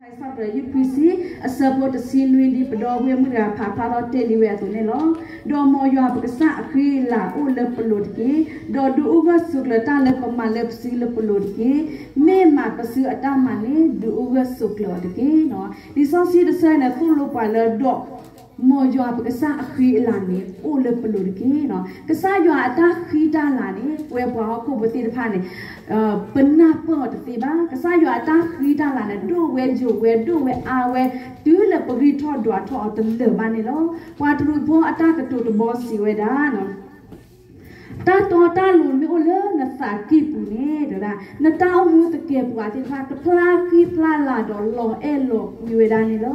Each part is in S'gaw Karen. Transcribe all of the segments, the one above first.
ယဆၢဖးယုၢ်ခွံဆံ အဆၢဖိတဆံနွံ ဒ်ပဒီပုၢ်ဝဲၢ်မုၣ်တဂၤဖးဖျါထီၣ်တဲလံဝဲအသိးန့ၣ်လီၤ. ဒီးမ်ယွၤပကစၢ်အဃံအလၤအိၣ်လၢပလိၤတက့ၢ်. ဒီးဒုးအိၣ်ဂၢၢ်ဆိးကျၢၤတၢ်လၢပမၤလၢပစုလၢပလိၤတက့ၢ်. မ့ၢ်မၤပစုအတၢ်မၤန့ၣ် ဒုးအိၣ်ဂၢၢ်ဆိးကျၢၤအီၤတက့ၢ်. လံာ်စီဆှံတဆၢန့ၣ် သိၣ်လိပှၤလၢဒီး မ်ယွၤပကစၢ်အဃံအလၤန့ၣ် အိၣ်လၢပလိၤတက့ၢ်. ကစၢ်ယွၤအတၢ်ဃံတၢ်လၤန့ၣ် ပဝဲပှၤဟီၣ်ခိၣ်ဖိသ့ၣ်တဖၣ်န့ၣ် ပနၢ်ပၢၢ်အီၤတသ့ဘၣ်. ကစၢ်ယွၤအတၢ်ဃံတၢ်လၤန့ၣ် ဒိၣ်ဝဲယိာ်ဝဲ ဒိၣ်ဝဲအါဝဲ တုၤလၢပဂံၢ်ထီၣ်ဒွးထီၣ်အီၤတလၢာ်ဘၣ်န့ၣ်လီၤ. ပှၤတရူးဖိအတၢ်ကတိၤတဘီစံးဝဲဒၣ် တၢ်တီတၢ်လိၤမ့ၢ်အိၣ်လၢနသးကံၢ်ပူၤန့ၣ် တဲဝဲဒၣ် နတၢ်အိၣ်မူသကဲးပဝးသ့ၣ်တဖၣ် တဖျါဃံဖျါလၤဒီးလီၤအဲၣ်လီၤကွံဝဲဒၣ်န့ၣ်လီၤ.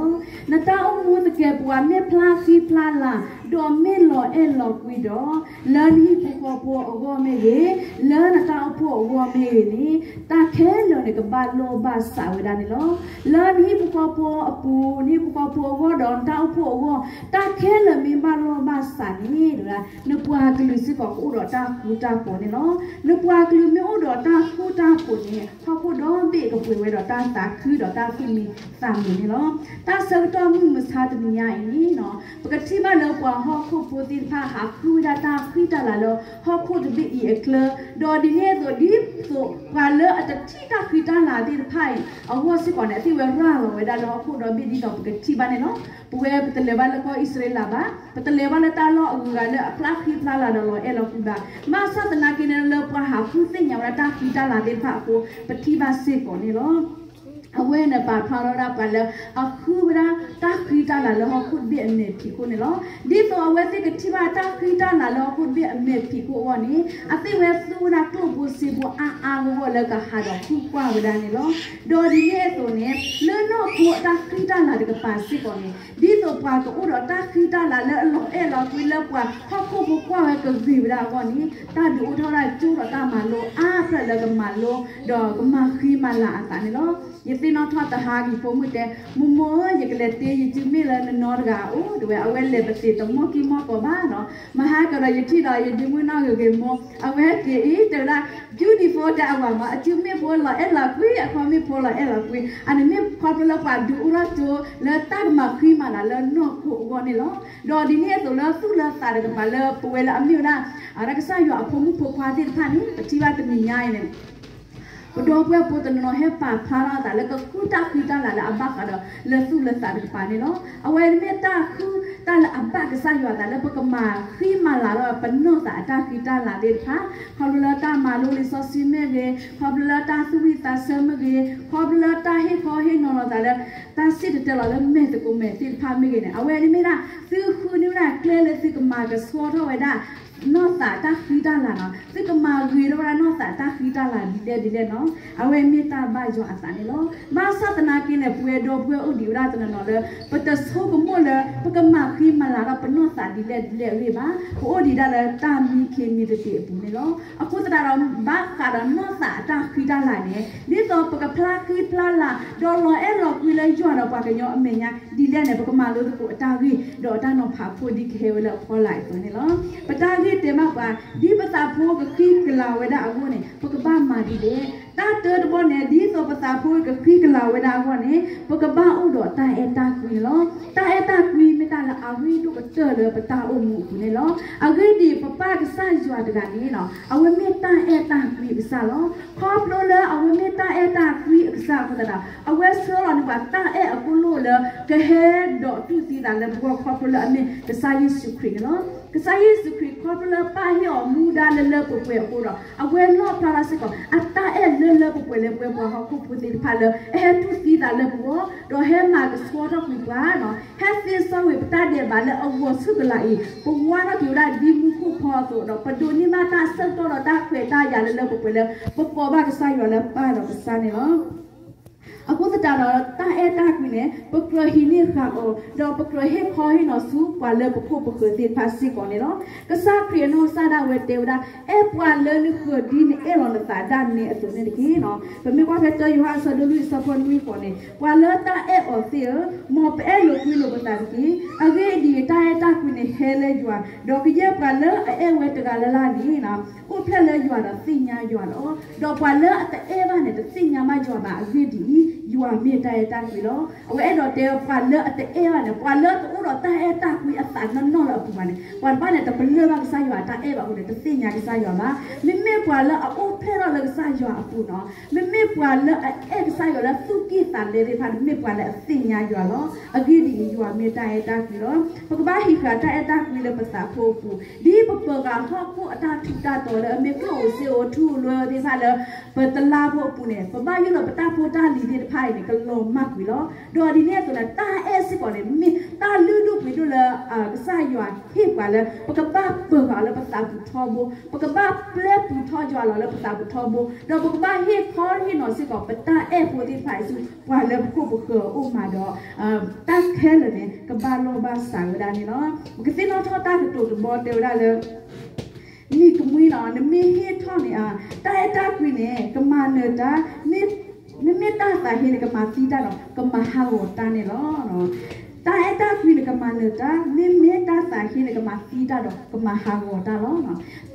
နတၢ်အိၣ်မူသကဲးပဝးမ့ၢ်ဖျါဃံဖျါလၤ ဒီးမ့ၢ်လီၤအဲၣ်လီၤကွံဒီး လၢနဟံၣ်ဖိဃီဖိအဂီၢ်မ့ၢ်ဂ့ၤ, လၢနတၢ်အိၣ်ဖှိၣ်အဂီၢ်မ့ၢ်ဂ့ၤန့ၣ် တၢ်ခဲလၢာ်န့ၣ်ကဘၣ်လိာ်ဘၣ်စးဝဲဒၣ်န့ၣ်လီၤ. လၢနဟံၣ်ဖိဃီဖိအပူၤ, နဟံၣ်ဖိဃီဖိအဂီၢ်ဒီးနတၢ်အိၣ်ဖှိၣ်အဂီၢ် တၢ်ခဲလၢာ်မ့ၢ်ဘၣ်လိာ်ဘၣ်စးန့ၣ် နပှၤကလုာ်စ့ၢ်ကီးကအိၣ်ဒီးတၢ်ဃူတၢ်ဖိးန့ၣ်လီၤ. နပှၤကလုာ်မ့ၢ်အိၣ်ဒီးတၢ်ဃူတၢ်ဖိးန့ၣ် ဟီၣ်ခိၣ်ဒီဘ့ၣ်ကပှဲၤဝဲဒီးတၢ်သးခုဒီးတၢ်သူၣ်မံသးမုာ်န့ၣ်လီၤ. တၢ်ဆၢကတီၢ်မုၢ်မဆါတနံၤညါအံၤန့ၣ် ပကထံၣ်ဘၣ်လၢပှၤဟီၣ်ခိၣ်ဖိသ့ၣ်တဖၣ် ဟးဃုဝဲဒၣ်တၢ်ဃံတၢ်လၤလၢဟီၣ်ခိၣ်တဘ့ၣ်အံၤအကျါ, ဒီးဒ်န့ၣ်အသိး ဒ်သိးပှၤလၢအတထံၣ်တၢ်ဃံတၢ်လၤသ့ၣ်တဖၣ်အံၤ အဂီၢ်စ့ၢ်ကီးန့ၣ် အသ့ၣ်ဝဲရၤလီၤဝဲဒၣ်လၢဟီၣ်ခိၣ်ဒီဘ့ၣ်ဒ်သိးပကထံၣ်ဘၣ်န့ၣ်လီၤ. ပဝဲပတလဲၤဘၣ်လၢကီၢ်အံၣ်စရ့လးဘၣ်, ပတလဲၤဘၣ်လၢတၢ်လီၢ်အဂုၤအဂၤလၢအဖျါဃံဖျါလၤဒီးလီၤအဲၣ်လီၤကွံဘၣ်. ဘၣ်ဆၣ်သနာ်က့န့ၣ် လၢပှၤဟးဃုသ့ၣ်ညါဝဲဒၣ်တၢ်ဃံတၢ်လၤသ့ၣ်တဖၣ်အဃိ ပထံၣ်ဘၣ်စ့ၢ်ကီးန့ၣ်လီၤ. အဝဲန့ၣ်ပာ်ဖျါထီၣ်ဝဲဒၣ်ပှၤလၢအဃုဝဲဒၣ်တၢ်ဃံတၢ်လၤလၢဟီၣ်ခိၣ်တဘ့ၣ်အမဲာ်ဖံးခိၣ်န့ၣ်လီၤ. ဒ်သိးအဝဲသ့ၣ်ကထံၣ်ဘၣ်တၢ်ဃံတၢ်လၤလၢဟီၣ်ခိၣ်တဘ့ၣ်အမဲာ်ဖံးခိၣ်အဂီၢ်န့ၣ် အသ့ၣ်ဝဲသူဝဲဒၣ်ကျိၣ်ဖိစ့ဖိအါအါဂီၢ်ဂီၢ်လၢကဟးဒီးဃုကွၢ်ဝဲဒၣ်န့ၣ်လီၤ. ဒီးဒ်န့ၣ်အသိးန့ၣ် လၢနီၢ်ခိအတၢ်ဃံတၢ်လၤတကပၤစ့ၢ်ကီးန့ၣ် ဒ်သိးပှၤကအိၣ်ဒီးတၢ်ဃံတၢ်လၤလၢအလီၤအဲၣ်လီၤကွံလၢပှၤဟီၣ်ခိၣ်ဖိကွၢ်ဝဲကဂ့ၤဝဲဒၣ်အဂီၢ်န့ၣ် တၢ်ဒုးအိၣ်ထီၣ်ဝဲဒၣ်ကၠိဒီးတၢ်မၤလိအါဖျၢၣ်လၢကမၤလိ ဒီးကမၤဃံမၤလၤအသးန့ၣ်လီၤ. ယသ့ၣ်နီၣ်ထီၣ်တဟါဂံၤဖိမုၣ်တဲ မိၢ်မိၢ် ယကလဲၤတ့ယစုမ့ၣ်လၢနနီတဂၤအအိၣ် တဲဝဲ အဝဲလဲၤပသ့ၣ်တမီၢ်ကံၢ်မီၢ်ကီးဘၣ်နီၤ. မဟါကဒီးယထံၣ်ဒီးယဒ့မုၣ်နီၢ်ဂ့ၤဂ့ၤမိၢ် အဝဲက့ၤအံၤ တဲဝဲဒၣ် beautiful တဲအဝၤမး အစုမ့ၣ်ဖိလီၤအဲၣ်လီၤကွံ အခီမ့ၣ်ဖိလီၤအဲၣ်လီၤကွံ အန့ၣ်မ့ၢ်ခီဖျိလၢပှၤဒုးအိၣ်ထီၣ်ကၠိလၢတၢ်ကမၤဃံမၤလၤလၢနီၢ်ခိအဂီၢ်န့ၣ်လီၤ. ဒီးဒ်န့ၣ်အသိးလၢသူၣ်လၢသးတကပၤလၢပဝဲလၢအမ့ၢ်ဝဲဒၣ် အကစၢ်ယွၤအဖိမုၣ်ဖိခွါသ့ၣ်တဖၣ်န့ၣ် ပထံၣ်ဘၣ်တနံၤညါအံၤန့ၣ် ပဒီပုၢ်ဝဲၢ်ဖိတနီၤနီၤဟဲပာ်ဖျါထီၣ်အသးလၢကဃုတၢ်ဃံတၢ်လၤလၢအဘၣ်ဃးဒီးလၢသူၣ်လၢသးတကပၤန့ၣ်လီၤ. အဝဲမ့ၢ်တၢ်ဃုတၢ်လၢအဘၣ်ကစၢ်ယွၤအသးလၢပကမၤဃံမၤလၤထီၣ်ပနီၢ်သးအတၢ်ဃံတၢ်လၤသ့ၣ်တဖၣ် ခီဖျိလၢတၢ်မၤလိလံာ်စီဆှံမ့ၢ်ဂ့ၤ, ခီဖျိလၢတၢ်သူၣ်ဝံၣ်သးဆၢမ့ၢ်ဂ့ၤ, ခီဖျိလၢတၢ်ဟ့ၣ်ခီဟ့ၣ်နီၤလီၤသးလၢ တၢ်စံၣ်တဲၤတဲလီၤလၢမဲာ်သကိးမဲာ်သ့ၣ်တဖၣ်မ့ၢ်ဂ့ၤန့ၣ် အဝဲန့ၣ်မ့ၢ်ဒၣ် သုဃုန့ၢ်ဝဲဒၣ်ကျဲလၢသုကမၤကဆှီထီၣ်ဝဲဒၣ် နီၢ်သးတၢ်ဃံတၢ်လၤနီၤ, သုကမၤဂ့ၤထီၣ်ဝဲဒၣ်နီၢ်သးတၢ်ဃံတၢ်လၤဒ်လဲၣ်ဒ်လဲၣ်နီၤ, အဝဲမ့ၢ်တၢ်ဘၣ်ယွၤအသးန့ၣ်လီၤ. ဘၣ်ဆၣ်သနာ်က့န့ၣ် ပဝဲဒီပုၢ်ဝဲၢ်အိၣ်ဒံးဝဲဒၣ်တနီၤနီၤလၢ ပတဆိကမိၣ်လၢ ပကမၤဃံမၤလၤထီၣ်ပနီၢ်သးဒ်လဲၣ်ဒ်လဲၣ်အဂ့ၢ်ဘၣ်. ပအိၣ်ဒံးဒၣ်လၢတၢ်မံခ့မံတပ့ၤအပူၤန့ၣ်လီၤ. အဃိသတးဒီး ဘၣ်ဃးဒီးနီၢ်သးအတၢ်ဃံတၢ်လၤန့ၣ် ဒ်သိးပကဖျါဃံဖျါလၤ ဒီးလီၤအဲၣ်လီၤကွံလၢယွၤဒီးပှၤကညီအမဲာ်ညါဒ်လဲၣ်န့ၣ် ပကမၤလိသကိးအတၢ်ဂ့ၢ် ဒီးအတၢ်နီၤဖးဖိဒ်ကဟဲဝဲလၢအဖီလာ်အသိးန့ၣ်လီၤ. ပတၢ်ဂ့ၢ်တဲဘၣ်ပှၤ ဒ်ပသးဖိကဃံကလၤဝဲဒၣ်အဂီၢ်န့ၣ် ပကဘၣ်မၤဒ်လဲၣ်. တၢ်တၢတဘီန့ၣ် ဒ်သိးပသးဖိကဃံကလၤဝဲဒၣ်အဂီၢ်န့ၣ် ပကဘၣ်အိၣ်ဒီးတၢ်အဲၣ်တၢ်ကွံန့ၣ်လီၤ. တၢ်အဲၣ်တၢ်ကွံမ့ၢ်တၢ်လၢအရ့ဒိၣ်ကတၢၢ်လၢပတၢ်အိၣ်မူအပူၤန့ၣ်လီၤ. အဂ့ၢ်ဒ်အံၤ ပပၢ်ကစၢ်ယွၤတဂၤန့ၣ် အဝဲမ့ၢ်တၢ်အဲၣ်တၢ်ကွံအကစၢ်လီၤ. ခီဖျိလၢအဝဲမ့ၢ်တၢ်အဲၣ်တၢ်ကွံအကစၢ်အဃိသတးဒီး အဝဲဆှၢလီၤန့ၢ်ပှၤတၢ်အဲၣ်အကလိၣ်လၢ ကဟဲဒီးတူၢ်သံသးလၢပဂီၢ်ခီဖျိလၢအမ့ၢ်ကစၢ်ယ့ၣ်ၡူးခရံာ်န့ၣ်လီၤ. ကစၢ်ယ့ၣ်ၡူးခရံာ်ခီဖျိလၢပၢ်ဟ့ၣ်အီၤမူဒါလၢလၢပှဲၤပှဲၤအဃိဒီး အဝဲလီၣ်ဖျါထီၣ်စ့ၢ်ကီး အတၢ်အဲၣ်လၢလၢပှဲၤပှဲၤလၢပဝဲပှၤဟီၣ်ခိၣ်ဖိသ့ၣ်တဖၣ်လၢ အဟဲတူၢ်သံသးလၢပဂီၢ် ဒီးဟဲမၤကဆှီထီၣ်ကွံာ်ပှၤ ဟဲသ့စီကွံာ်ပတၢ်ဒဲးဘးလၢအဂီၤဆူၣ်ကလာ်အံၤ ပဝါထီၣ်က့ၤဝဲဒၣ်ဒ်မူခိၣ်ဖီအသိးဒီး ပဒိးန့ၢ်ဘၣ်တၢ်ဆၢကတီၢ်ဒီးတၢ်ခွဲးတၢ်ယာ်လၢလၢပှဲၤပှဲၤလၢ ပကိးဘၣ်ကစၢ်ယွၤလၢပၢ်ဒီးကစၢ်န့ၣ်လီၤ. အဃိသတးဒီး တၢ်အဲၣ်တၢ်ကွံန့ၣ် ပကြၢးဟံးန့ၢ်ဃာ်အီၤ ဒီးပကြၢးဟ့ၣ်ခီဟ့ၣ်နီၤဆူပှၤလၢပခိၣ်ပဃၢၤသ့ၣ်တဖၣ်စ့ၢ်ကီးန့ၣ်လီၤ. ကစၢ်ခရံာ်အနီၢ်ကစၢ်ဒၣ်ဝဲတဲဝဲဒၣ် အဲၣ်ပှၤလၢနဃၢၤဒ်နအဲၣ်လီၤနသးဒၣ်နဲအသိးန့ၣ်တက့ၢ်. ပမ့ၢ်ကွၢ်ဖဲတၢယိၤဟၣ်အဆၢဒိၣ်လွံၢ်အဆၢဖိနွံဃိးန့ၣ် ပှၤလၢတၢ်အဲၣ်အီၤသ့ၣ်ဧၢ, မ်ပအဲၣ်လိာ်ကွံလိာ်ပသးတက့ၢ်. အဂ့ၢ်ဒ်အံၤ တၢ်အဲၣ်တၢ်ကွံန့ၣ်ဟဲလၢယွၤ, ဒီးကယဲၢ်ပှၤလၢအအဲၣ်ဝဲတဂၤလၢ်လၢ်န့ၣ် အိၣ်ဖျဲၣ်လၢယွၤဒီးသ့ၣ်ညါယွၤလီၤ. ဒီးပှၤလၢအတအဲၣ်ဘၣ်န့ၣ် တသ့ၣ်ညါဘၣ်ယွၤဘၣ်. အဂ့ၢ်ဒ်အံၤ, ယွၤမ့ၢ်တၢ်အဲၣ်တၢ်ကွံလီၤ. အဝဲအဲၣ်ဒိးတဲပှၤလၢအတအဲၣ်ဘၣ်န့ၣ်, ပှၤလၢတအိၣ်ဒီးတၢ်အဲၣ်တၢ်ကွံအသးနီၢ်နီၢ်လၢအပူၤဘၣ်န့ၣ်, ပှၤတဖၣ်န့ၣ် တပလၢၢ်ဘၣ်ကစၢ်ယွၤအတၢ်အဲၣ်ဘၣ်အဃိန့ၣ် တသ့ၣ်ညါကစၢ်ယွၤဘၣ်. မ့မ့ၢ်ပှၤလၢအအိၣ်ဖျဲၣ်ထီၣ်လၢကစၢ်ယွၤအပူၤနီၤ, မ့မ့ၢ်ပှၤလၢအအဲၣ်ကစၢ်ယွၤလၢသူၣ်ကံၢ်သးလဲသ့ၣ်တဖၣ်န့ၣ် မ့ၢ်ပှၤလၢအသ့ၣ်ညါယွၤလီၤ. အဂ့ၢ်ဒ်အံၤ, ယွၤမ့ၢ်တၢ်အဲၣ်တၢ်ကွံလီၤ. ပကဘၣ်ဟံးဃာ်တၢ်အဲၣ်တၢ်ကွံလၢပသးဖိအပူၤ, ဒ်ပပၢၤဃာ်ဟီၣ်ခိၣ်အတၢ်ထူးတၢ်တီၤလၢအမ့ၢ်ကျိၣ်ဧိၤစ့ဧိၤထူဧိၤလွဲသ့ၣ်တဖၣ်လၢ ပတလါဖိအပူၤန့ၣ်, ပဘၣ်ယိၣ်လီၤပတၢ်ဖိတၢ်လံၤသ့ၣ်တဖၣ်အံၤန့ၣ် ကလီၤမၢ်ကွံာ်လီၤ. ဒီးဒ်န့ၣ်အသိးန့ၣ် တၢ်အဲၣ်စ့ၢ်ကီးန့ၣ် မ့ၢ်တၢ်လုၢ်ဒိၣ်ပှ့ၤဒိၣ်လၢ ကစၢ်ယွၤဟ့ၣ်ပှၤလၢ ပကဘၣ်ပၢၤဃာ်အီၤလၢပသးပူၤထီဘိ, ပကဘၣ်ပျဲပူၤထီၣ်ယွၤလီၤလၢပသးပူၤထီဘိ, ဒီးပကဘၣ်ဟ့ၣ်ခီဟ့ၣ်နီၤစ့ၢ်ကီး ပတၢ်အဲၣ်ဖိသ့ၣ်တဖၣ်အံၤဆူ ပှၤလၢပခိၣ်ပဃၢၤအအိၣ်မးဒီး တၢ်ခဲလၢာ်န့ၣ် ကဘၣ်လီၢ်ဘၣ်စးဝဲဒၣ်န့ၣ်လီၤ. ပကသ့ၣ်နီၣ်ထီၣ်တၢ်ကတိၤတဘီတဲဝဲဒၣ်လၢ နံၤကမှံနီၤ, နမ့ၢ်ဟ့ၣ်ထီၣ်န့ၣ် တၢ်အဲၣ်တၢ်ကွံန့ၣ် ကမၤနၢၤတၢ်, မ့မ့ၢ်တၢ်သးဟ့န့ၣ် ကမၤသံတၢ်ဒီး ကမၤဟးဂီၤတၢ်န့ၣ်လီၤ. တၢ်အဲၣ်တၢ်ကွံန့ၣ် ကမၤနၢၤတၢ်, မ့မ့ၢ်တၢ်သးဟ့န့ၣ် ကမၤသံတၢ်ဒီး ကမၤဟးဂီၤတၢ်လီၤ.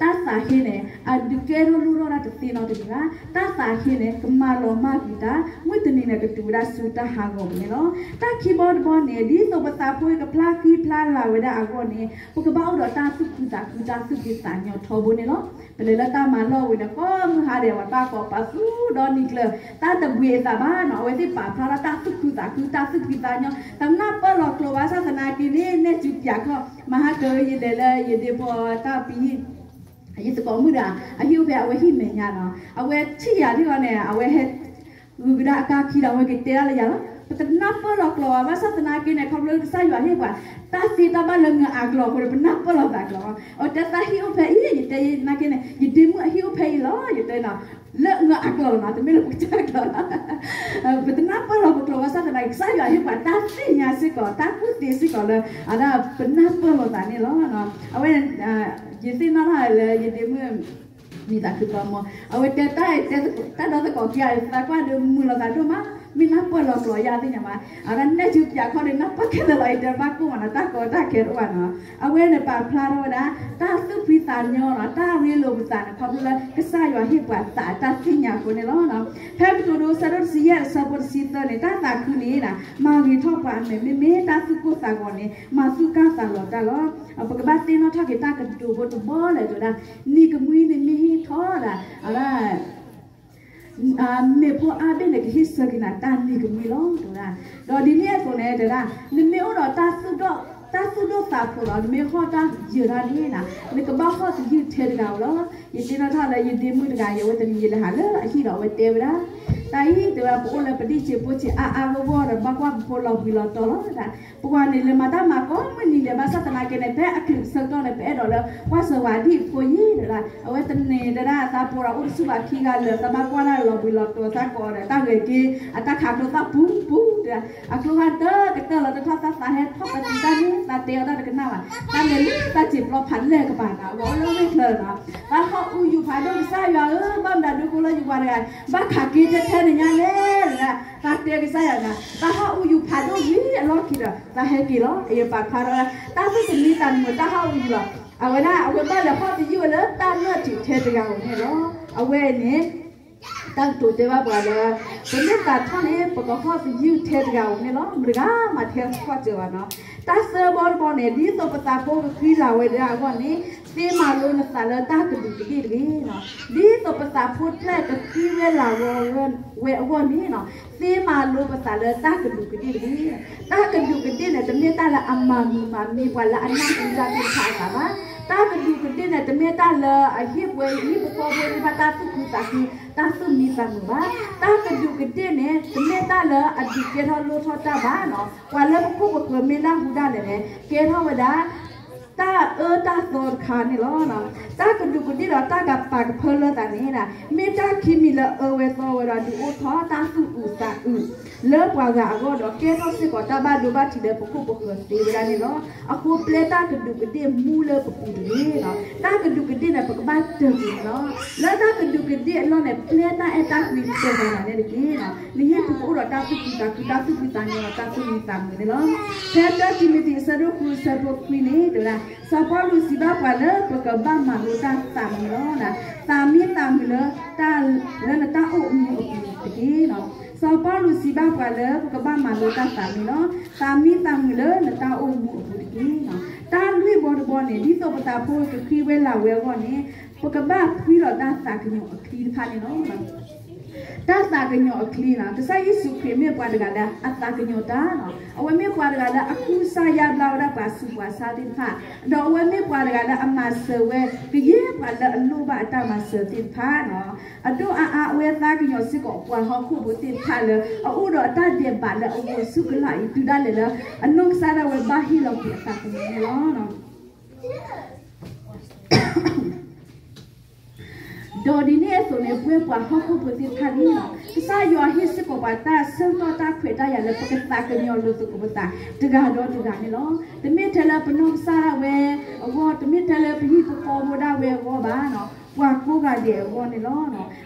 တၢ်သးဟ့န့ၣ် အဒုးကဲထီၣ်လိၣ်ထီၣ်တၢ်တသ့နီတမံၤဘၣ်. တၢ်သးဟ့န့ၣ် ကမၤလီၤမၢ်ကွံာ်တၢ်, မုၢ်တနံၤန့ၣ် ကတုၤဝဲဒၣ်ဆူတၢ်ဟးဂီၤပူၤန့ၣ်လီၤ. တၢ်ခံဘီတဘီန့ၣ် ဒ်သိးပသးဖိအံၤကဖျါဃံဖျါလၤဝဲဒၣ်အဂီၢ်န့ၣ် ပကဘၣ်အိၣ်ဒီးတၢ်သူၣ်ခုသးခု တၢ်သူၣ်ဖှံသးညီထီဘိန့ၣ်လီၤ. ပလဲၤလၢတၢ်မၤလီၢ်ဝံၤန့ၣ် ကိးမုၢ်ဟါဒဲး ပှၤဘၣ်ကိးပာ်သူဒီနံၤကျၢၤ တၢ်တဘှံးအသးဘၣ်နီၤ, အဝဲသ့ၣ်ပာ်ဖျါထီၣ်တၢ်သူၣ်ခုသးခု တၢ်သူၣ်ဖှံသးညီ, တနၢ်ပၢၢ်လီၤကျိၤဘၣ်ဆၣ်သနာ်က့န့ၣ် နဲၣ်စူပၠးခီၣ် မဟါကၢ ယလဲၤလၢယဒ့ဖိတၢ်ပံၤ ယသကိးမုၣ်ဒီး အဟံၣ်အိၣ်ဖဲအဝဲဟံၣ်မဲာ်ညါနီၤ, အဝဲထံၣ်ယၤဒ်အံၤန့ၣ် အဝဲဟဲ ဂုၤကဒါအကါခံဒီး အဝဲက့ၤတဲဒၣ်လၢယၤလီၤ. ပတနၢ်ပၢၢ်လီၤကျိၤဘၣ်ဆၣ်သနာ်က့န့ၣ် ခီဖျိကစၢ်ယွၤဟ့ၣ်ပှၤ တၢ်သ့တၢ်ဘၣ်လၢငါအကျိၤအဃိန့ၣ် ပနၢ်ပၢၢ်လီၤသးကျိၤ, အတဲသးဟံၣ်အိၣ်ဖဲအံၤ ယတဲနာ်က့န့ၣ် ယဒ့မုၣ်အဟံၣ်အိၣ်ဖဲအံၤလီၤ ယတဲနီၤ, လၢငါအကျိၤလီၤနီၤ, တမ့ၢ်လၢပကစၢ်ကျိၤလီၤ. ပတနၢ်ပၢၢ်လီၤပကျိၤဘၣ်ဆၣ်သနာ်က့ ကစၢ်ယွၤဟ့ၣ်ပှၤတၢ်သ့ၣ်ညါစ့ၢ်ကီး တၢ်ကူၣ်သ့စ့ၢ်ကီးလၢ အဒၣ်ပနၢ်ပၢၢ်လီၤသးန့ၣ်လီၤ. အဝဲ ယသ့ၣ်နီၣ်ထီၣ်လၢယဒ့မုၣ် မံၤသးခုသီမီၤ အဝဲတဲတၢ်တဲတၢ်ဒီသကိးခံဂၤ သးကွၢ်ဒီးမုာ်လီၤသးဒိၣ်မး, မ့ၢ်နၢ်ပၢၢ်လီၤကျိၤယၤသ့ၣ်ညါမး, အဝဲဒၣ်နဲၣ်စူပၠးခီၣ်ဒီး နၢ်ပၢၢ်ခဲလၢာ်လီၤ ယတဲဘၣ်ကိၢ်မးနီၤ တၢ်ကီတၢ်ခဲတအိၣ်ဘၣ်နီၤ. အဝဲန့ၣ်ပာ်ဖျါထီၣ်ဝဲဒၣ် တၢ်သူၣ်ဖှံသးညီနီၤ တၢ်ရ့လိာ်ပသးန့ၣ် ခီဖျိလၢကစၢ်ယွၤဟ့ၣ်ပှၤသးတၢ်သ့ၣ်ညါအဃိန့ၣ်လီၤ. ဖဲကတိၤဒိ အဆၢဒိၣ်တဆံယဲၢ် အဆၢဖိတဆံသၢန့ၣ် တၢ်သးခုန့ၣ် မၤဂ့ၤထီၣ်ပှၤအမဲာ် မ့မ့ၢ်တၢ်သူၣ်ကိၢ်သးဂီၤန့ၣ် မၤသူၣ်ကၢ်သးလီၤတၢ်လီၤ. ပကဘၣ်သ့ၣ်နီၣ်ထီၣ်က့ၤတၢ်ကတိၤဖိတဘီလဲၣ်တဲဝဲဒၣ် နံၤကမှံန့ၣ်မ့ၢ်ဟ့ၣ်ထီၣ်ဒၣ် အဝဲဒၣ် မ့ၢ်ဖိအါဘ့ၣ်န့ၣ် ကဟ့ၣ်ဆၢက့ၤနၤတၢ်နံၤကမှံလီၤ တဲဝဲဒၣ်. ဒီးဒ်န့ၣ်အသိးန့ၣ်တဲဝဲဒၣ် နမ့ၢ်အိၣ်ဒီး တၢ်သူၣ်ဒိၣ်သးဖျိးဒီး နမ့ၢ်ဟီၣ်တၢ်ယၢၤတၢ်န့ၣ် နကဘၣ်ဟီၣ်သယုၢ်ထဲတဂၤဧိၤလီၤ. ယသ့ၣ်နီၣ်ထီၣ်လၢယဒ့မုၣ်တဂၤ ယဝဲတနံၤယလဲၤဟးလၢအဟံၣ်ဒီးအဝဲတဲဝဲဒၣ် တၢ်အံၤတဲဝဲဒၣ် ပအိၣ်လၢပဒံၣ်စ့းဖိစ့းအါအါဂီၢ်ဂီၢ်ဒီး ဘၣ်ကွၢ်ပဖိလီၤဘှံးလီၤတီၤလီၤ တဲဝဲဒၣ်. ပှၤန့ၣ်လဲၤမၤတၢ်မၤကိးမုၢ်နံၤဒဲး ဘၣ်ဆၣ်သနာ်က့န့ၣ် ဖဲအချုးဆၢကတီၢ်န့ၣ် ပအဲၣ်ဒိးလၢ ကွၢ်စၢၤဝဲဒံၣ်ဖိယံၤ တဲဝဲဒၣ်. အဝဲတန့ၢ်တဲဒၣ် သးပှဲၤဒီးအိၣ်တဆူၣ်ဘၣ်ခံဂၤလၢာ် သးဘၣ်ကွၢ်တၢ်လီၤဘှံးလီၤတီၤသးကိးဒီး တၢ်ဂဲၤက့ၤ အတၢ်ခးကျိသၣ်ပူၤပူၤ တဲဝဲဒၣ်. အကျိဖးဒိၣ်ကတၢၢ်လီၤတထီၣ် သးသးဟဲထီၣ်ပသံတၢ်န့ၣ် သးတဲအီၤတၢ်တကနၣ်ဘၣ်. တၢ်လဲၤလၢတၢ်စံာ်ပျီဖးလဲၢ်ကပၤနီၤ အဝဲအိၣ်လၢဝ့ၢ်ချၢနီၤ သးဟီၣ်အူယူၤဖးဒိၣ် ကစၢ်ယွၤဧၢ ဘၣ်မနုၤဒုးကိးလၢယဝၤတဂၤ ဘၣ်ခးက့ၤထဲထဲန့ၣ်ညါလဲၣ် တဲဝဲဒၣ်. သးတဲကစၢ်ယွၤန့ၣ် သးဟီၣ်အူယူၤဖးဒိၣ်လံအလီၢ်ခံဒီး သးဟဲက့ၤလီၤ. အယပာ်ဖျါထီၣ်ဝဲဒၣ် တၢ်သူၣ်တမံသးတမုာ် တၢ်ဟီၣ်အူယူၤလီၤ. အဝဲဒၣ် အဝဲဘၣ်လဲၤဟီၣ်သယုၢ်ဝဲလၢတၢ်နၢၣ်ထံးထဲတဂၤဧိၤန့ၣ်လီၤ. အဝဲန့ၣ် တၢ်ကတိၤတဲဘၣ်ပှၤလၢ ပမ့ၢ်သးထီၣ်န့ၣ် ပကဟီၣ်သယုၢ်ထဲတဂၤဧိၤန့ၣ်လီၤ. မတၤတဂၤမးထဲထီၣ်စၢၤဘၣ်နီၤ. တၢ်သၢဘီတဘီန့ၣ် ဒ်သိးပသးဖိကဃံလၤဝဲဒၣ်အဂီၢ်န့ၣ် သ့မၤလိနသးလၢတၢ်ကဒူးကဒ့ၣ်တဂ့ၤနီၤ. ဒ်သိးပသးဖိတဖျၢၣ်ကဃံဝဲလၤဝဲအဂီၢ်န့ၣ်နီၤ သ့မၤလိပသးလၢတၢ်ကဒူးကဒ့ၣ်တဂ့ၤ. တၢ်ကဒူးကဒ့ၣ်န့ၣ် တမ့ၢ်တၢ်လၢအမၤမုာ်မၤမံပှၤလၢအနၢ်ဟူတၢ်သ့ၣ်တဖၣ်အသးဘၣ်. တၢ်ကဒူးကဒ့ၣ်န့ၣ် တမ့ၢ်တၢ်လၢအဟ့ၣ်ပှဲၤဟံၣ်ဖိဃီဖိသ့ၣ်တဖၣ်တၢ်သူၣ်ခုသးခု တၢ်သူၣ်မံသးမုာ်ဘၣ်. တၢ်ကဒူးကဒ့ၣ်န့ၣ် တမ့ၢ်တၢ်လၢအဒုးကဲထီၣ်လိၣ်ထီၣ်တၢ်ဘၣ်နီၤ. ပှၤလၢပခိၣ်ပဃၢၤမ့ၢ်နၢ်ဟူဒၣ်လဲာ်န့ၣ် ကဲထီၣ်ဝဲဒၣ် တၢ်အၢတၢ်သီတခါန့ၣ်လီၤ. တၢ်ကဒူးကဒ့ၣ်ဒီးတၢ်ကပာ်ကဖၢလၢသးန့ၣ် မ့ၢ်တၢ်ခံမံၤလၢအၢဝဲသီဝဲဒီးဒုးအိၣ်ထီၣ်တၢ်သူၣ်အုးသးအုး လၢပှၤဂၤအဂီၢ်ဒီး ကဲထီၣ်စ့ၢ်ကီးတၢ်ဘၣ်ဒိဘၣ်ထံးလၢပခိၣ်ပဃၢၤသ့ဝဲဒၣ်န့ၣ်လီၤ. အဃိပျဲတၢ်ကဒူးကဒ့ၣ်မူလၢပပူၤတဂ့ၤနီၤ. တၢ်ကဒူးကဒ့ၣ်န့ၣ် ပကဘၣ်တၢၢ်ကွံာ်န့ၣ်လီၤ. လၢတၢ်ကဒူးကဒ့ၣ်အလီၢ်န့ၣ် ပျဲတၢ်အဲၣ်တၢ်ကွံတၢၢ်ပှၤဂၤန့ၣ်တက့ၢ်နီၤ. နဟံၣ်ပူၤကအိၣ်ဒီးတၢ်သူၣ်ခုသးခု တၢ်သူၣ်ဖှံသးညီဒီးတၢ်သူၣ်မံသးမုာ်န့ၣ်လီၤ. ဖဲတၢတံၤမသ့း အဆၢဒိၣ်ဃု အဆၢဖိခွံန့ၣ် တဲဝဲဒၣ် စီၤပီလူးစံးဘၣ်ပှၤလၢပကဘၣ်မၤလိတၢ်သးမုာ်လီၤ. သးမံသးမုာ်လၢ တၢ်လၢနတၢ်အိၣ်မူအပူၤတက့ၢ်နီၤ. စီၤပီလူးစံးဘၣ်ပှၤလၢ ပကဘၣ်မၤလိတၢ်သးမံလီၤ. သးမံသးမုာ်လၢနတၢ်အိၣ်မူအပူၤတက့ၢ်. တၢ်လွံၢ်ဘီတဘီန့ၣ် ဒ်သိးပသးဖိကဃံဝဲလၢ်ဝဲအဂီၢ်န့ၣ် ပကဘၣ်ဖှံလီၤတၢ်သးကညီၤအချံတဖၣ်န့ၣ်လီၤ. တၢ်သးကညီၤအချံလီၤ. ကစၢ်ယ့ၣ်ၡူးခရံာ်မ့ၢ်ပှၤတဂၤလၢအသးကညီၤတၢ်လီၤ. အဝဲမ့ၢ်ပှၤတဂၤလၢအကူစါယါဘျါဝဲဒၣ်ပှၤဆူးပှၤဆါသ့ၣ်တဖၣ်, ဒီးအဝဲမ့ၢ်ပှၤတဂၤလၢအမၤစၢၤဝဲ ကယဲၢ်ပှၤလၢအလိၣ်ဘၣ်အတၢ်မၤစၢၤသ့ၣ်တဖၣ်လီၤ. အဒိၣ်အါအါ အဝဲသးကညီၤစ့ၢ်ကီးပှၤဟီၣ်ခိၣ်ဖိသ့ၣ်တဖၣ်လၢ အအိၣ်ဒီးအတၢ်ဒဲးဘးလၢအဂီၤဆူကလာ်အံၤ တုၤဒၣ်လဲာ်လၢ အနီၢ်ကစၢ်ဒၣ်ဝဲဘၣ်ဟ့ၣ်လီၤကွံာ်အသးသမူန့ၣ်လီၤ. ဒီးဒ်န့ၣ်အသိးန့ၣ် ပဝဲပှၤဟီၣ်ခိၣ်ဖိသ့ၣ်တဖၣ်န့ၣ်လီၤ, ကစၢ်ယွၤဟ့ၣ်စ့ၢ်ကီးပှၤတၢ်ဆၢကတီၢ်တၢ်ခွဲးတၢ်ယာ်လၢ ပကသးကညီၤလိာ်သကိးပသးတဂၤဒီးတဂၤန့ၣ်လီၤ. တမ့ၢ်ထဲလၢပနီၢ်ကစၢ်ဒၣ်ဝဲအဂီၢ်, တမ့ၢ်ထဲလၢပဟံၣ်ဖိဃီဖိဒၣ်ဝဲအဂီၢ်ဘၣ်, ပှၤကိးဂၤဒဲးအဂီၢ်န့ၣ်လီၤ.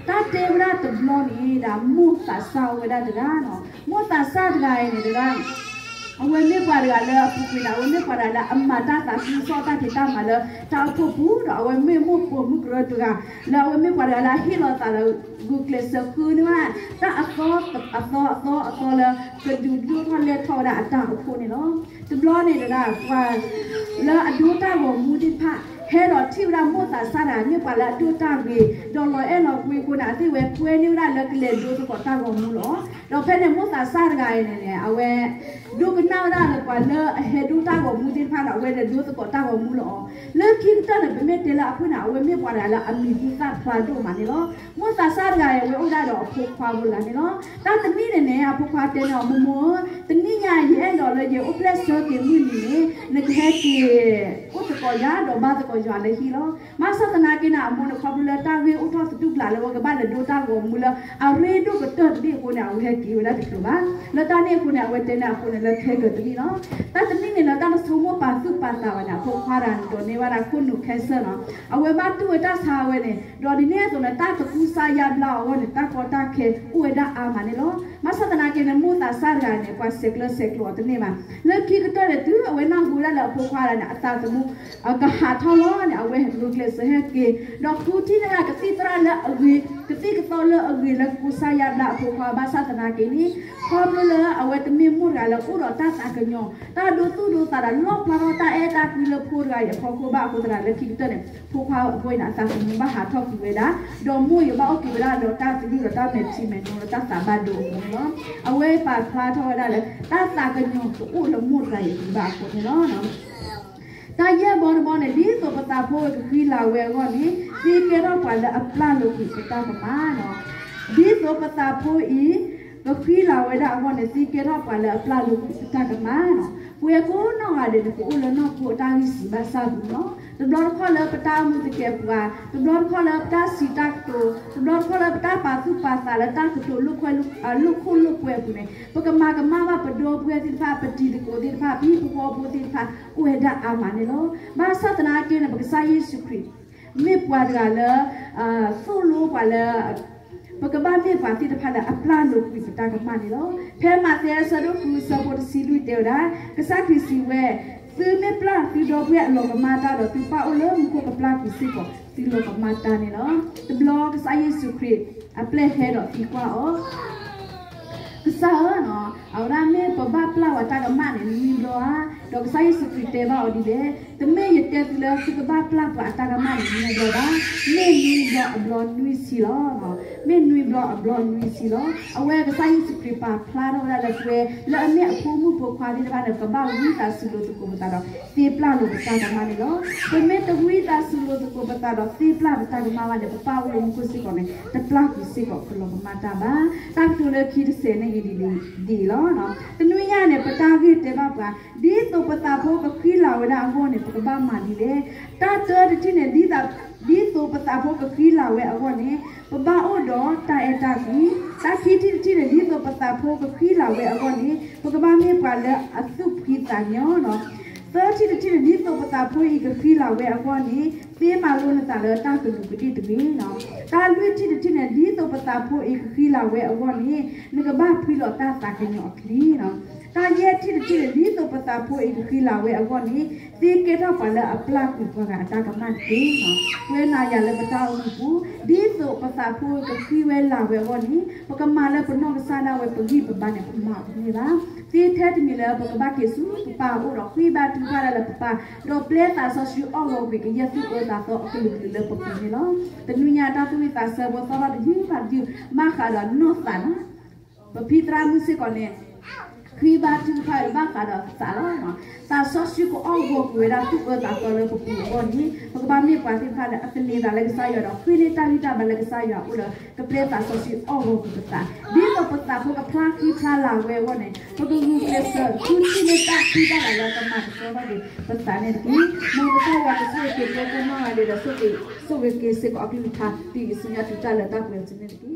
တၢ်တဲဝဲဒၣ်တဘျီန့ၣ် ဒၣ်မိၢ်သးစၢ်အိၣ်ဝဲဒၣ်တဂၤ, မိၢ်သးစၢ်တဂၤအံၤန့ၣ်တဂၤ အဝဲမ့ၢ်ပှၤတဂၤလၢအပူၤကွံာ်န့ၣ် အဝဲမ့ၢ်ပှၤတဂၤလၢအမၤတၢ်သးခုကစီၣ်တၢ်ဖံးတၢ်မၤလၢတၢ်အိၣ်ဖှိၣ်ပူၤ, ဒီးအဝဲမ့ၢ်မိၢ်ပိာ်မုၣ်ကရၢတဂၤ လၢအဝဲမ့ၢ်ပှၤတဂၤလၢအဟ့ၣ်လီၤသးဒီးဂုာ်ကျဲးစၢးဃုန့ၢ်ဘၣ် တၢ်အသီအသီအသီအသီလၢ ကဒုးဒိၣ်ထီၣ်လဲၢ်ထီၣ်ဝဲဒၣ်အတၢ်အိၣ်ဖှိၣ်န့ၣ်လီၤ. တဘျီန့ၣ်တဂၤ ပှၤလၢအဒိတၢ်ဂီၤမူသ့ၣ်တဖၣ် ဟဲဒီးထံၣ်ဝဲဒၣ်မိၢ်သးစၢ်တဂၤ မ့ၢ်ပှၤလၢအဒိတၢ်ဂ့ၤ ဒီးလီၤအဲၣ်လီၤကွံအဃိန့ၣ် အသ့ၣ်ဝဲကွဲန့ၢ်ဝဲဒၣ်လၢကလဲၤဒိသကိးတၢ်ဂီၤမူလီၤ. ဒီးဖဲန့ၣ်မိၢ်သးစၢ်တဂၤအံၤန့ၣ်န့ၣ် အဝဲ ဒိကနၣ်ဝဲဒၣ်လၢပှၤလၢအဟဲဒိတၢ်ဂီၤမူသ့ၣ်တဖၣ်ဒီး အဝဲလဲၤဒိသကိးတၢ်ဂီၤမူလီၤ. လၢခံကတၢၢ်န့ၣ် ပမ့ၢ်တဲလၢအဖုၣ်န့ၣ် အဝဲမ့ၢ်ပှၤတဂၤလၢအမံၤဟူသၣ်ဖျါဒိၣ်မးန့ၣ်လီၤ. မိၢ်သးစၢ်တဂၤအံၤ အဝဲအိၣ်ဒၣ်ဒီးအဖိခွါဖိတဂၤန့ၣ်လီၤ. တၢ်တနံၣ်န့ၣ်န့ၣ် အဖိခွါတဲန့ၣ်အီၤ မိၢ်မိၢ်ဧၢ, တနံၣ်ညါအံၤ ယအဲၣ်ဒိးလၢယအိၣ်ဖျဲၣ်ဆၢက့ၤမုၢ်နံၤန့ၣ် နကဟဲက့ၤ အိၣ်သကိးယၤဒီးဘါသကိးယၤလၢဟံၣ်လီၤ. ဘၣ်ဆၣ်သနာ်က့န့ၣ် အမိၢ်န့ၣ်ခီဖျိလၢတၢ်ဂ့ၢ်အိၣ်ထီၣ်သတူၢ်ကလာ်လၢ အဝဲကဘၣ်လဲၤဒိတၢ်ဂီၤမူလၢအရ့ဒိၣ်ကတၢၢ်တဘ့ၣ်အဃိန့ၣ် အဝဲဟဲက့ၤဝဲဒၣ်တချုးဘၣ်. လၢတၢ်န့ၣ်အဃိန့ၣ် အဝဲတဲန့ၢ်အဖိန့ၣ်လၢခဲကတနံၣ်လီၤ. တၢ်တနံၣ်န့ၣ်လၢတၢ်တဆိကမိၣ်ပာ်သူၣ်ပာ်သးဘၣ်န့ၣ် အဖိခွါတဂၤန့ၣ် ဒိးန့ၢ်ဝဲဒၣ်ခိၣ်နူာ် cancer နီၤ. အဝဲဘၣ်တူၢ်ဝဲတၢ်ဆါဝဲန့ၣ် ဒီးဒ်န့ၣ်အသိးန့ၣ် တၢ်တကူစါယါဘျါအီၤအဂီၢ်န့ၣ် တၢ်ကီတၢ်ခဲအိၣ်ဝဲဒၣ်အါမးန့ၣ်လီၤ. ဘၣ်ဆၣ်သနာ်က့န့ၣ် မိၢ်သးစၢ်တဂၤန့ၣ် ပှၤဆဲးကျၢဆဲးကျိးအီၤတန့ၢ်ဘၣ်. လၢခံကတၢၢ်န့ၣ် တုၤအဝဲနၢ်ဟူဝဲဒၣ်လၢအဖိခွါတဂၤန့ၣ် အသးသမူ ကဟးထီၣ်လီၤန့ၣ် အဝဲဂုာ်ကျဲးစၢးဟဲက့ၤ, ဒီးဃုထံၣ်န့ၢ်ဒၣ်ကသံၣ်သရၣ်လၢအဂ့ၤ, ကသံၣ်ကသီလၢအဂ့ၤလၢကူစါယါဘျါအဖိခွါ ဘၣ်ဆၣ်သနာ်က့န့ၣ် ခီဖျိလၢအဝဲတမ့ၢ်မိၢ်တဂၤလၢအိၣ်ဒီးတၢ်သးကညီၤ, တၢ်ဒိသူၣ်ဒိသးဒီး လီၣ်ဖျါထီၣ်တၢ်အဲၣ်တၢ်ကွံလၢဖိတဂၤအံၤအဖီခိၣ်ဘၣ်အဃိသတးဒီး လၢခံကတၢၢ်န့ၣ် ဖိခွါအဖိအံၤန့ၣ် အသးသမူဘၣ်ဟးထီၣ်ကွံာ်ဝဲဒၣ်, ဒီးမိၢ်အံၤဘၣ်အိၣ်က့ၤဝဲဒၣ်ဒီးတၢ်သယုၢ်ဒီးတၢ်မဲာ်ထံမဲာ်နိဒီးတၢ်သးဘၣ်ဒိအဃိန့ၣ်လီၤ. အဝဲပာ်ဖျါထီၣ်ဝဲဒၣ်လၢ တၢ်သးကညီၤကအိၣ်လၢမိၢ်တဂၤအံၤအပူၤဘၣ်အဃိန့ၣ်လီၤ. တၢ်ယဲၢ်ဘီတဘီန့ၣ် ဒ်သိးပသးဖိကဃံလၤဝဲအဂီၢ်န့ၣ် သ့ကဲထီၣ်ပှၤလၢအပျၢ်လိာ်ကွံာ်ပတၢ်ကမၣ်လီၤ. ဒ်သိးပသးဖိအံၤ ကဃံလၤဝဲဒၣ်အဂီၢ်န့ၣ် သ့ကဲထီၣ်ပှၤလၢအပျၢ်လိာ်ကွံာ်ပတၢ်ကမၣ်လီၤ. ပဝဲကိးနီၢ်ဂၤဒဲးန့ၣ် ပအိၣ်လၢနီၢ်ခိအတၢ်ဂံၢ်စၢ်ဘါစၢ်ပူၤလီၤ. တဘျီတခီၣ်လၢပတၢ်အိၣ်မူသကဲးပဝး, တဘျီတခီၣ်လၢပတၢ်စံးတၢ်ကတိၤ, တဘျီတခီၣ်လၢပတၢ်ပာ်သူၣ်ပာ်သးလၢတၢ်ကတိၤလိာ်ခိၣ်လိာ်ကွဲအပူၤန့ၣ် ပကမၤကမၣ်ဘၣ်ပဒီပုၢ်ဝဲၢ်သ့ၣ်တဖၣ်, ပတံၤသကိးသ့ၣ်တဖၣ်, ပဟံၣ်ဖိဃီဖိသ့ၣ်တဖၣ် အိၣ်ဝဲဒၣ်အါမးန့ၣ်လီၤ. ဘၣ်ဆၣ်သနာ်က့န့ၣ် ပကစၢ်ယ့ၣ်ၡူးခရံာ် မ့ၢ်ပှၤတဂၤလၢ သိၣ်လိပှၤလၢ ပကဘၣ်မ့ၢ်ပှၤသ့ၣ်တဖၣ်လၢအပျၢ်လိာ်ကွံာ်ပတၢ်ကမၣ်န့ၣ်လီၤ. ဖဲမးသဲအဆၢဒိၣ်ဃုအဆၢဖိတဆံလွံၢ်တဲဝဲဒၣ်, ကစၢ်ခရံာ်စံးဝဲ, သုမ့ၢ်ပျၢ်သုဒီပုၢ်ဝဲၢ်အလီၤကမၣ်တၢ်ဒီး သုပၢ်အိၣ်လၢမူခိၣ်ကပျၢ်ကွံာ်စ့ၢ်ကီး သုလီၤကမၣ်တၢ်န့ၣ်လီၤ. တဘျီကစၢ်ယ့ၣ်ၡူးခရံာ် အပျဲၢ်ဟဲဒီးသံကွၢ်အီၤ ကစၢ်ဧၢ, အဝဲဒၣ်မ့ၢ်ပဘၣ်ပျၢ်ဝဲတၢ်ကမၣ်န့ၣ် နွံဘျီဧါ, ဒီးကစၢ်ယ့ၣ်ၡူးခရံာ်တဲဘၣ်အီၤဒ်လဲၣ်, တမ့ၢ်ယတဲသုလၢသုကဘၣ်ပျၢ်ပှၤအတၢ်ကမၣ်န့ၣ် နွံဘျီဘၣ်, မ့ၢ်နွံဘျီအဘျီနွံဆံလီၤ. မ့ၢ်နွံဘျီအဘျီနွံဆံလီၤ. အဝဲကစၢ်ယ့ၣ်ၡူးခရံာ်ပာ်ဖျါထီၣ်ဝဲဒၣ်လၢပဝဲ လၢအမ့ၢ်အဖိမုၣ်ဖိခွါသ့ၣ်တဖၣ်န့ၣ် ပကဘၣ်ဝံသးစူၤလိာ်သကိးပသးဒီး သ့ပျၢ်လိာ်ပတၢ်ကမၣ်န့ၣ်လီၤ. ပမ့ၢ်တဝံသးစူၤလိာ်သကိးပသးဒီးသ့ပျၢ်ပတၢ်ကမၣ်ဘၣ်န့ၣ် ပပၢ်အိၣ်လၢမူခိၣ်စ့ၢ်ကီးန့ၣ် တပျၢ်ကွံာ်စ့ၢ်ကီး ပလီၤကမၣ်တၢ်ဘၣ်. တၢ်ကတိၤလၢခံတစဲးန့ၣ်အံၤဒ်အံၤလီၤ. တနွံညါန့ၣ် ပတၢ်ဂ့ၢ်တဲဘၣ်ပှၤ ဒ်သိးပသးဖိကဃံလၤဝဲဒၣ်အဂီၢ်န့ၣ် ပကဘၣ်မၤဒ်လဲၣ်. တၢ်တၢတထံၣ်န့ၣ် ဒ်သိးပသးဖိကဃံလၤဝဲအဂီၢ်န့ၣ် ပဘၣ်အိၣ်ဒီးတၢ်အဲၣ်တၢ်ကွံ. တၢ်ခံထံၣ်တထံၣ်န့ၣ် ဒ်သိးပသးဖိကဃံလၤဝဲအဂီၢ်န့ၣ် ပကဘၣ်မ့ၢ်ပှၤလၢအသူၣ်ဖှံသးညီလီၤ. သၢထံၣ်တထံၣ်န့ၣ် ဒ်သိးပသးဖိအံၤကဃံလၤဝဲအဂီၢ်န့ၣ် သ့မၤလိနသးလၢတၢ်ကလုာ်ကဒ့ၣ်တဂ့ၤလီၤ. တၢ်လွံၢ်ထံၣ်တထံၣ်န့ၣ် ဒ်သိးပသးဖိအံၤကဃံလၤဝဲအဂီၢ်န့ၣ် နကဘၣ်ဖှံလီၤတၢ်သးကညီၤအချံလီၤ. တၢ်ယဲၢ်ထံၣ်တထံၣ်န့ၣ် ဒ်သိးပသးဖိအံၤကဃံလၤဝဲအဂီၢ်န့ၣ် သ့ကဲထီၣ်ပှၤလၢအပျၢ်ကွံာ်ပှၤဂၤအတၢ်ကမၣ်တက့ၢ်. ကွဲးနၤယၤလၢပတၢ်အိၣ်မူပူၤ, ဒ်သိးပသးဖိကဃံဝဲလၤဝဲအဂီၢ်န့ၣ် ပကမၤလၢပနီၢ်ကစၢ်ဒၣ်ဝဲပဂံၢ်ပဘါန့ၣ် ပမၤတန့ၢ်ဘၣ်. သ့ထဲတမံၤလၢပကဘၣ်က့ၤဆူပပၢ်အအိၣ်ဒီးဃ့ဘါထုကဖၣ်တၢ်လၢပပၢ်, ဒီးပျဲသးစီဆှံအီၣ်ဂီၤကွံာ်ကယဲၢ်သူၣ်အၢသးသီအကလုာ်ကလုာ်လၢပပူၤန့ၣ်လီၤ. တနံၤညါတၢ်သူၣ်ဝံၣ်သးဆၢဖိသီထီၣ်တယုၢ်ဘၣ်တယုၢ် ဘၣ်ဃးဒီးနီၢ်သးလီၤ. ပဖံသရၣ်မုၣ်စ့ၢ်ကီးန့ၣ် ဃ့ဘါထုကဖၣ်ဝဲဘၣ်ဃးဒီးသးလီၤ. သးစီဆှံကအီၣ်ဂီၤကွံာ်ဝဲဒၣ်သူၣ်အၢသးသီလၢပပူၤအဂီၢ်န့ၣ် ပကဘၣ်မ့ၢ်ပှၤသ့ၣ်တဖၣ်လၢအသန့ၤသးလၢကစၢ်ယွၤဒီး ဃ့န့ၢ်တၢ်ဂံၢ်တၢ်ဘါလၢကစၢ်ယွၤအအိၣ်လၢ ကပျဲသးစီဆှံအီၣ်ဂီၤကွံာ်ပသး, ဒ်သိးပသးဖိကဖျါဃံဖျါလၤဝဲအဂီၢ်န့ၣ် ပကဂုာ်ကျဲးစၢး ဃုထံၣ်န့ၢ်တၢ်ဖံးတၢ်မၤလၢကမၤကဆှီထီၣ်က့ၤပသးန့ၣ်တက့ၢ်. မ်ကစၢ်ယွၤကဆိၣ်ဂ့ၤက့ၤပှၤကိးနီၢ်ဂၤဒဲးဒီး ဆိၣ်ဂ့ၤက့ၤစ့ၢ်ကီးအကလုၢ်ကထါ တုၤယစုညါတုၤတၢ်လၢတၢ်ပှဲၤအစုန့ၣ်တက့ၢ်.